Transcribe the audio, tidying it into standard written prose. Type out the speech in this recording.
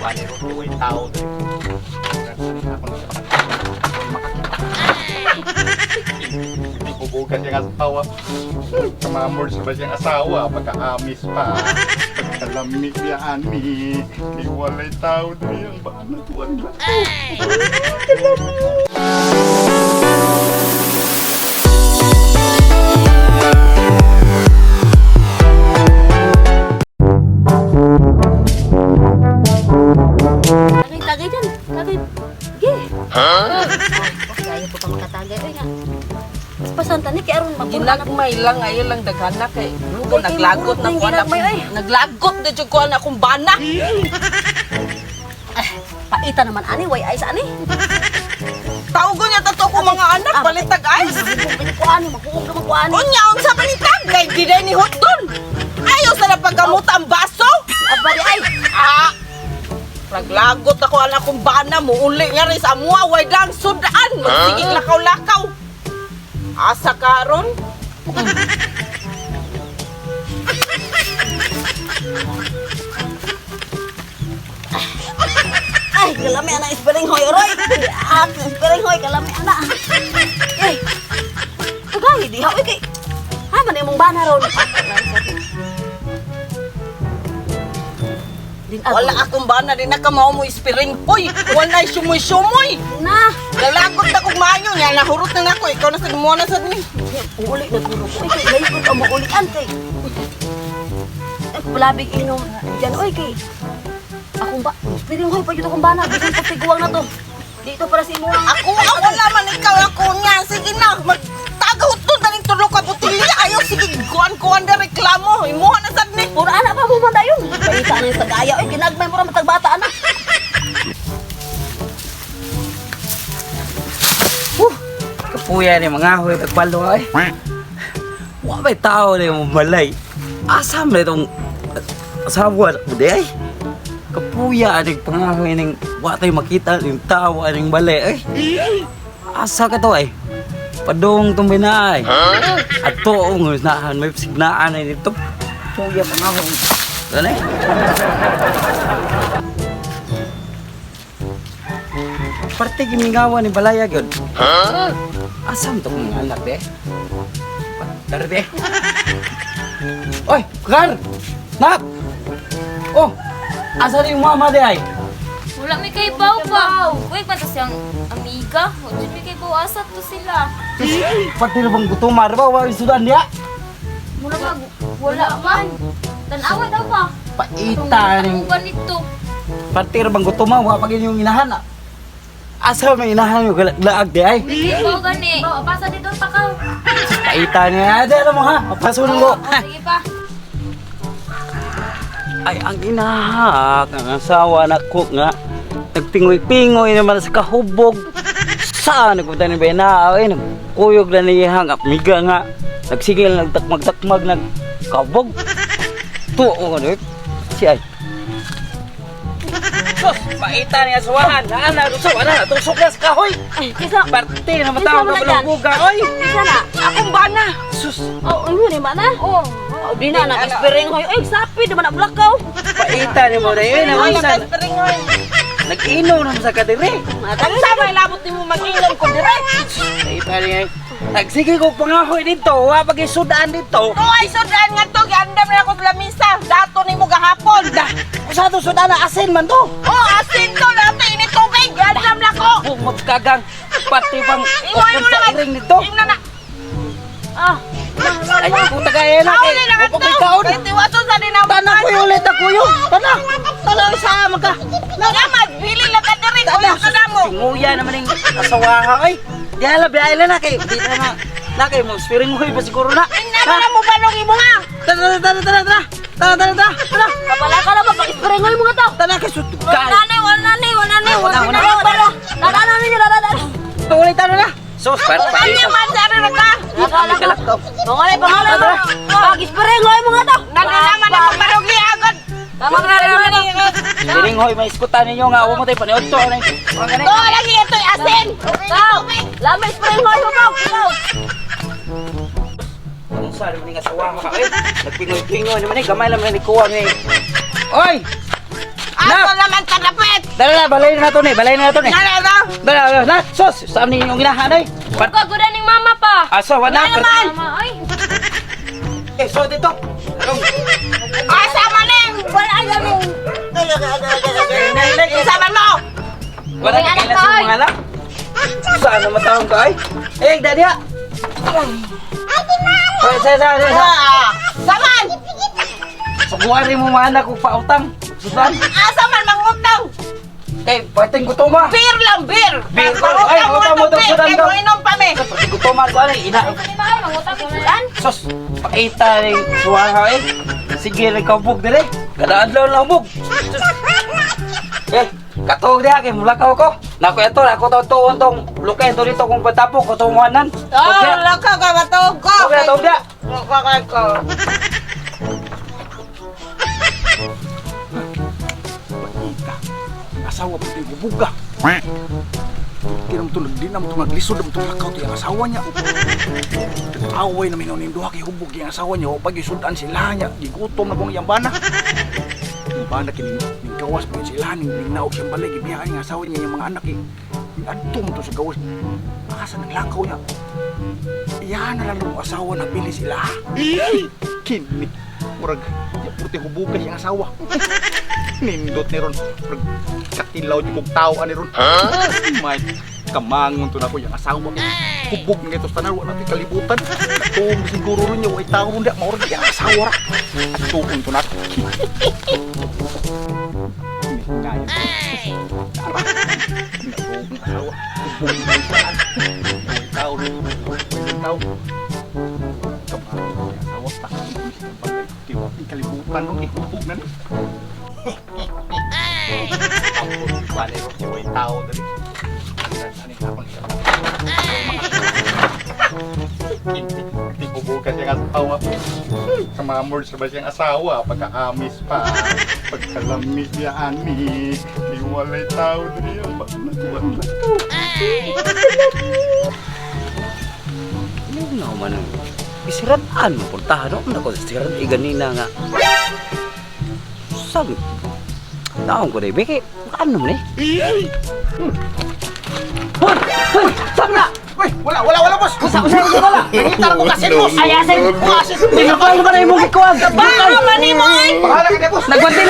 Bani ro way tao diri. Ako na makakita. Hindi bubugan siyang asawa. Kamamor sa ba siyang asawa? Pagkaamis pa. Pagkalamig niya ani. Di walay tao diri ang bana tuwan lang. Tagay, tagay dyan. Tagay. Ge. Ha? Gaya po pa makatagay. Uy nga. Pasanta ni kay aron mapuna na. Ginagmay lang ayo lang daghana kay lugo Kay naglagot na kay ko anak. ginagmay, oy. Naglagot na jud ko anak akong bana. Paita naman ani, way ice ani. Tawgon niya tato ko mga anak balitag ice. Mahuog ko ani, mahuog naman ko ani. Unya unsa balitag kay di day ni hotdon. Ayaw sa na paggamot ang baso. Aba di ay. Ah. Naglagot ako anak akong bana mo uli nga rin sa amuha way dang sudan magsigig lakaw-lakaw. Asa karon? Ay, kalami ana ispiring hoy oroy. Ah, ispiring hoy kalami ana. Eh. Tagay di ha oy kay. Ha man imong bana ron. Din Wala akong bana din nakamao mo ispiring. Hoy, wala sumoy-sumoy. Na. Nalagot na kog maayo nga nahurot na nako ikaw na sa mo na sad ni. Uli na turo ko. Kay layo ko ka maulian kay. Ay, palabig inom diyan oy kay. Akong ba, piring hoy pa jud akong bana bisan pag tiguang na to. Dito para sa imo. Ako ah, wala man ikaw ako niya. Sige na, magtagahot to daling tulo ka botilya. Ayaw sige kuan-kuan na reklamo. Imuha na sad ni. Pura ana pa mo man dayon. Paita na yung tagaya oy kinagmay mo ra matag bata ana. Kapuya ni mga huy tagpalo ay. Wa may tao ni mo balay. Asam na itong asawa ko di ay. Kapuya aning pangahoy ning wa tayo makita ning tao aning balay ay. Asa ka to ay? Padong tong binaay. Ato ang nahan may signaan ay nito. Puya pangahoy. Dali. Parte gimingawa ni balaya gyud. Asam to kong anak de? Dari de. Oy, Kar! Nak! Oh, asa ni yung mama de ay? Wala may kay baw pa. Uy, pa to siyang amiga. O, dyan may kay baw asa to sila. Pati na bang gutumar ba? Wa yung sudan niya? Mura mag, wala man. Tanawa daw pa. Paita ning Ang ganito. pati na bang gutuma? Wa pa yung inahan. Ah. Asa may inahan yung laag de ay? May kay baw gani. Baw, pasa dito pa ka. Paita niya. Ade, alam mo ha? Pasunod ko. O, sige pa. Ay, ang inahak, ang asawa na ko nga. Nagpingoy-pingoy naman sa kahubog. Saan nagpunta ni Bena? Ay, nagkuyog na niya nga. Miga nga. Nagsigil, nagtakmag-takmag, nagkahubog. Tuo ko Si ay. Sus, paita niya suwahan. Ana, tusok, ana, tusok na sa kahoy. Ay, kisa. Parte na Kinsa matawag man na na dyan? balungbuga, oy. Kisa na. Akong bana. Sus, Oh, imo ni mana? Oh, Oh, di na na ispiring hoy. Oy, sapi di man na blakaw. paita ni mo na yun. Wala Minsan, kay ispiring hoy. nag-inom naman sa kadiri. Ang sama labot nimo mag-inom ko dire. Paita niya. Nagsige ko pangahoy dito, wa pag isudaan dito. To ay sudan nga to giandam na ako sa lamisa. Dato nimo gahapon. Da, usa to sudan na asin man to. Oh, asin to dato ini tubig. Giandam na ko. Oh, magkagang pati pang Imo imo sa na iring dito. Imo na. Ah, Ay, puta kaya na kay. Kauli na Upo nga kay to. kaon. Kay tiwason sa dinamo. Tana ko ulit ako yun. Tana. Tana sa magka. Nga magbili lang ka diri. Tana. Kuya ka na mo. Tinguya naman yung asawaha ay. Di ala biya na kay. Di na na. Na kay mo spiring hoy pa siguro na. Ina na mo balong imo ha. Tana tana tana tana. Tana tana tana. Tana. kapala ka na ba pag ispiring hoy mga to. Tana kay sud. Wala na, wala na, wala na, Wala, wala wala. na. Lala na ninyo, lala na. Ulit tana na. Sos, para pa. Anya man sa ra ka. Nakala ko. Pangalay, pangalay mo. Pag ispiring hoy mga to. Nalalaman na magbarog ni agad. Tama ka na naman. Piring hoy, may iskutan ninyo nga. Huwag mo tayo paniod to. Ano To lagi ito asin. Ikaw, lami ispiring hoy mo ikaw. Kung saan naman yung asawa ka, eh. Nagpingoy-pingoy naman eh. Gamay lang ni kuha ni. Oy! Asa naman tadapit? Dala na, balay na to ni, balay na to ni. Dala na. Dala na, sos, saan ninyong ginahan ay? Pat Kagudan ning mama pa. Asa wala naman. Mama ay. Eh, so dito. Asa man ning? Wala yan. Isa man mo. Wala May ka anak kailan ka, sa ay. mga anak. Saan na matawang ka ay? Eh, dali ha. Ay, sa sa sa sa. Ah, Saman. Sukuan mo mga anak ko pautang. Sudan. Asa man mangutang? Kay pating gutoma. Beer lang, beer. Beer. Mangutang Ay, mo utang mo itong to, beer. sudan Kay daw. moinom pa mi. Pating gutoma ko ani ina. Ni ma ay mangutang kay sudan. Sos, pakita ni suwaha eh. Sige, nagkabog dire. Kada adlaw lang bug. Eh, katog diha kay mulakaw ko. Nako ito, nako to tuon tong lukay to dito kung patapok ko tunguhanan. Oh, lakaw ka matog ko. Tog diha, tog diha. Lakaw ko. Paita. Asawa pati bubuga. Kinam to nagdinam to naglisod am to lakaw to yung asawa niya. Away na minaw ning duha kay hubog yung asawa niya. Pag isudan sila niya, gigutom na kong iyang bana. Yung bana kini ning gawas pa sila ning ning naog siyang balay gibiyahan yung asawa niya yung mga anak eh. Ning adto mo to sa gawas. Asa nang lakaw niya? Iyan na lang ang asawa na pili sila. Kini murag di puti hubuga siyang asawa. Nindot ni ron. Murag katilaw di kog tao ani ron. May kamangon to na ko yung asawa. Hubog nga ito sa tanan, wala natin kalibutan. Tuong siguro ron niya, way tao ron diya, maurag yung asawa ra. At tuong to na. Ngayon. Tara. Tuong asawa. Hubog nga ito sa tanan. Way tao ron. Way tao. Kamangon yung asawa. Takot ko siya bagay. Di wa kalibutan ron, ihubog na ni. Bale, way tao dali. Hindi ko bukas yung asawa. Kamamor sa ba siyang asawa? Pagkaamis pa. Pagkalami niya ani. Di walay tao dali ang bakna. Ano na man ang isiratan mo puntahan ako na ko sirat iganina nga. Sabi, taong ko dai beke, ano man eh? Hoy, hoy, saan na? Uy, wala, wala, wala, boss. Usa, usa, usa, wala. Nangita ko kasi, boss. Ay, asin! Asin! Pinapay ba na imong gikuan? Baka man nimo ay. Bahala ka, boss. Nagwanti